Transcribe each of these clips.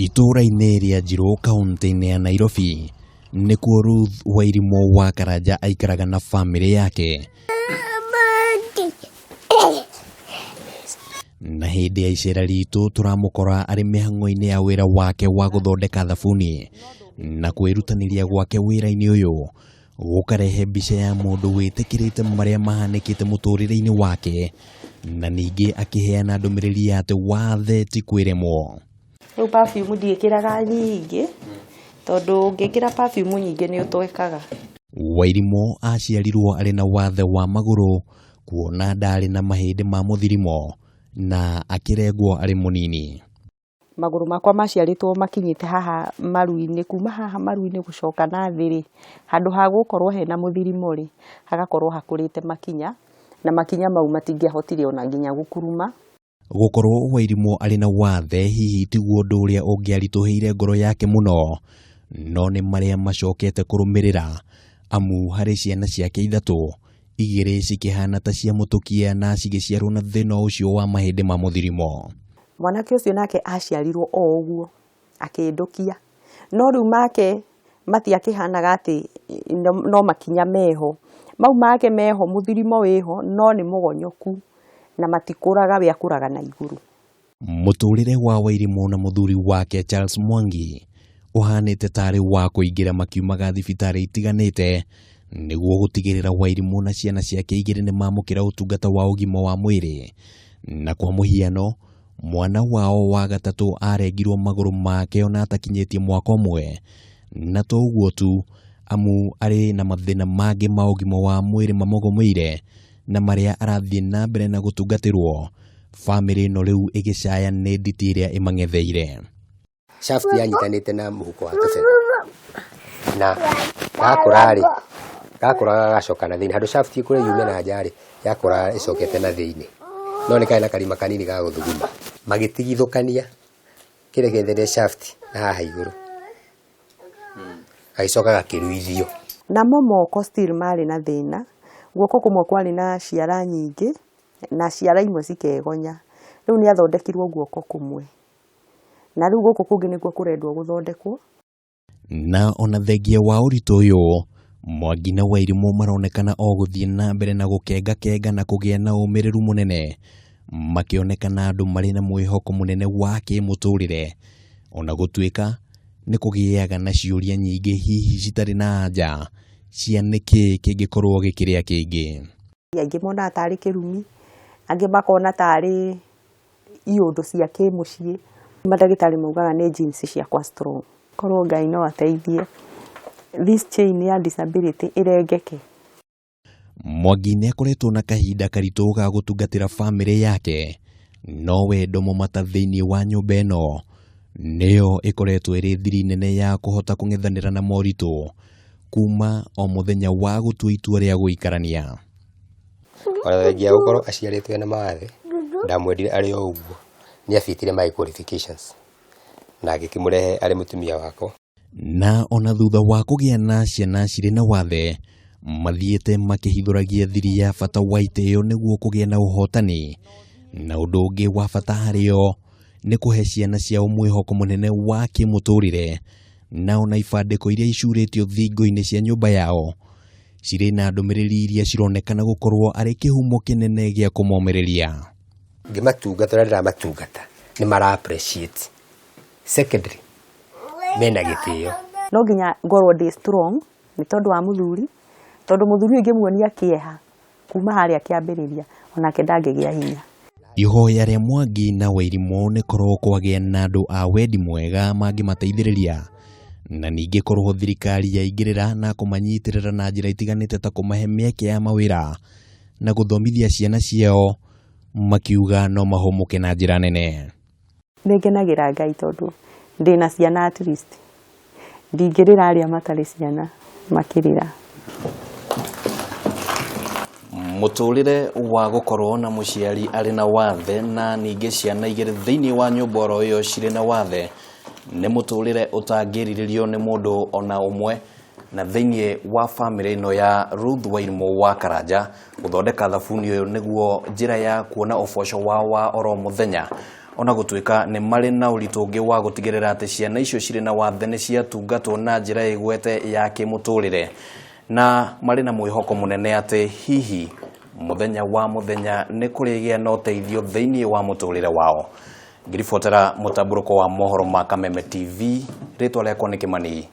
Itũũra-inĩ rĩa Njirũ kaũntĩ-inĩ ya Nairobi nĩkuo Ruth Wairimu wa Karanja aikaraga na bamĩrĩ yake. Na hĩndĩ ya icera ritũ tũramũkora arĩ mĩhang'o-inĩ ya wĩra wake wa gũthondeka thabuni na kwĩrutanĩria gwake wĩra-inĩ ũyũ gũkarehe mbica ya mũndũ wĩtĩkĩrĩte marĩa mahanĩkĩte mũtũrĩre-inĩ wake na ningĩ akĩheana ndũmĩrĩri ya atĩ wathe ti kwĩremwo. Rĩu perfume ndiĩkĩraga nyingĩ, tondũ ũngĩkĩra perfume nyingĩ nĩ ũtwekaga. Wairimũ aciarirwo arĩ na wathe wa magũrũ kuona ndarĩ na mahĩndĩ ma mũthirimo na akĩrengwo arĩ mũnini. Magũrũ makwa maciarĩtwo makinyĩte haha maru-inĩ, kuma haha maru-inĩ gũcoka na thĩ rĩ, handũ ha gũkorwo hena mũthirimo rĩ, hagakorwo hakũrĩte makinya, na makinya mau matingĩahotire ona nginya gũkuruma. Gũkorwo Wairimũ arĩ na wathe hihi tiguo ũndũ ũrĩa ũngĩaritũhĩire ngoro yake mũno, no nĩ marĩa macokete kũrũmĩrĩra, amu harĩ ciana ciake ithatũ, igĩrĩ cikĩhana ta ciamũtũkia na cigĩciarwo na thĩna ũcio wa mahĩndĩ ma mũthirimo. Mwanake ũcio nake aciarirwo o ũguo, akĩndũkia. No rĩu make matiakĩhanaga atĩ no makinya meho. Mau make meho, mũthirimo wĩho, no nĩ mũgonyoku na matikũraga, we akũraga na igũrũ. Mũtũrĩre wa Wairimũ na mũthuri wake Charles Mwangi ũhanĩte tarĩ wa kũingĩra makiumaga thibitarĩ itiganĩte nĩguo gũtigĩrĩra Wairimũ na ciana ciake igĩrĩ nĩ mamũkĩra ũtungata wa ũgima wa mwĩrĩ. Na kwa mũhiano, mwana wao wa gatatũ arengirwo magũrũ make ona atakinyĩtie mwaka ũmwe, na to ũguo tu, amu arĩ na mathĩna mangĩ ma ũgima wa mwĩrĩ mamũgũmĩire na marĩa arathiĩ na mbere na gũtungatĩrwo. Bamĩrĩ ĩno rĩu ĩgĩcaya nĩ nditi ĩrĩa ĩmang'etheire. Shaft yanyitanĩte na mũhuko wa tũbebe na gakũra rĩ, gakũraga gagacoka na thĩinĩ, handũ shaft ĩkũre yume na nja rĩ, yakũraga ĩcokete na thĩinĩ, no nĩ karĩ na karima kanini ga gũthuguma. Magĩtigithũkania kĩrĩa kĩanyitanĩte shaft na haha igũrũ, gagĩcoka gakĩruithio. Namo moko still marĩ na thĩna, guoko kũmwe kwarĩ na ciara nyingĩ na ciara imwe cikegonya, rĩu nĩ athondekirwo guoko kũmwe, na rĩu gũkũ kũngĩ nĩkuo kũrendwo gũthondekwo. Na ona thengia wa ũritũ ũyũ, Mwangi na Wairimũ maronekana o gũthiĩ na mbere na gũkengakenga na kũgĩa na ũmĩrĩru mũnene, makĩonekana andũ marĩ na mwĩhoko mũnene wa kĩmũtũrĩre, ona gũtuĩka nĩ kũgĩaga na ciũria nyingĩ hihi citarĩ na anja cia nĩkĩ kĩngĩkorwo gĩkĩrĩa kĩngĩ. Angĩ monaga tarĩ kĩrumi, angĩ makona tarĩ iũndũ cia kĩmũciĩ. Mandagĩtarĩ maugaga nĩ genes ciakwa strong. Korwo Ngai no ateithie this chain ya disability ĩrengeke. Mwangi nĩ akoretwo na kahinda karitũ ga gũtungatĩra bamĩrĩ yake, no wendo mũmata thĩinĩ wa nyũmba ĩno nĩyo ĩkoretwo ĩrĩ thiri nene ya kũhota kũng'ethanĩra na moritũ kuma o mũthenya wa gũtua itua rĩa gũikarania. Ona thengia ya gũkorwo aciarĩtwo ena mawathe, ndamwendire arĩ o ũguo, nĩ abitire my qualifications na ngĩkĩmũrehe arĩ mũtumia wakwa. Na ona thutha wa kũgĩa na ciana cirĩ na wathe, mathiĩte makĩhithũragia thiri ya bata wa itĩo nĩguo kũgĩa na ũhotani. Na ũndũ ũngĩ wa bata harĩo nĩ kũhe ciana ciao mwĩhoko mũnene wa kĩmũtũrĩre, na ona ibandĩko iria icurĩtio thingo-inĩ cia nyũmba yao cirĩ na ndũmĩrĩri iria cironekana gũkorwo arĩ kĩhumo kĩnene gĩa kũmomĩrĩria. Ngĩmatungata ũrĩa ndĩramatungata nĩ mara appreciate. Secondly, mena gĩtĩo. No nginya ngorwo ndĩ strong nĩ tondũ wa mũthuri, tondũ mũthuri ũyũ ingĩmuonia kĩeha kuma harĩa kĩambĩrĩria onake ndangĩgĩa hinya. Ihoya rĩa Mwangi na Wairimũ nĩ korwo kwagĩa na andũ a wendi mwega mangĩmateithĩrĩria, na ningĩ korwo thirikari yaingĩrĩra na kũmanyitĩrĩra na njĩra itiganĩte ta kũmahe mĩeke ya mawĩra na gũthomithia ciana ciao, makiuga no mahũmũke na njĩra nene. Nĩ ngenagĩra Ngai tondũ ndĩna ciana at least, ndingĩrĩra arĩa matarĩ ciana makĩrĩra. Mũtũrĩre wa gũkorwo na mũciari arĩ na wathe na ningĩ ciana igĩrĩ thĩinĩ wa nyũmba oro ĩyo cirĩ na wathe nĩ mũtũrĩre ũtangĩrirĩrio nĩ mũndũ ona ũmwe. Na thĩinĩ wa bamĩrĩ ĩno ya Ruth Wairimu wa Karanja, gũthondeka thabuni ũyũ nĩguo njĩra ya kuona ũboco wao wa oro mũthenya. Ona gũtuĩka nĩ marĩ na ũritũ ũngĩ wa gũtigĩrĩra atĩ ciana icio cirĩ na wathe nĩ ciatungatwo na njĩra ĩgwete ya kĩmũtũrĩre, na marĩ na mwĩhoko mũnene atĩ hihi mũthenya wa mũthenya nĩ kũrĩgĩa na ũteithio thĩinĩ wa mũtũrĩre wao. Ngĩribotera mũtambũrũko wa mohoro ma Kameme TV, rĩtwa rĩakwa nĩ Kĩmani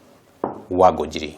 wa Ngũnjiri.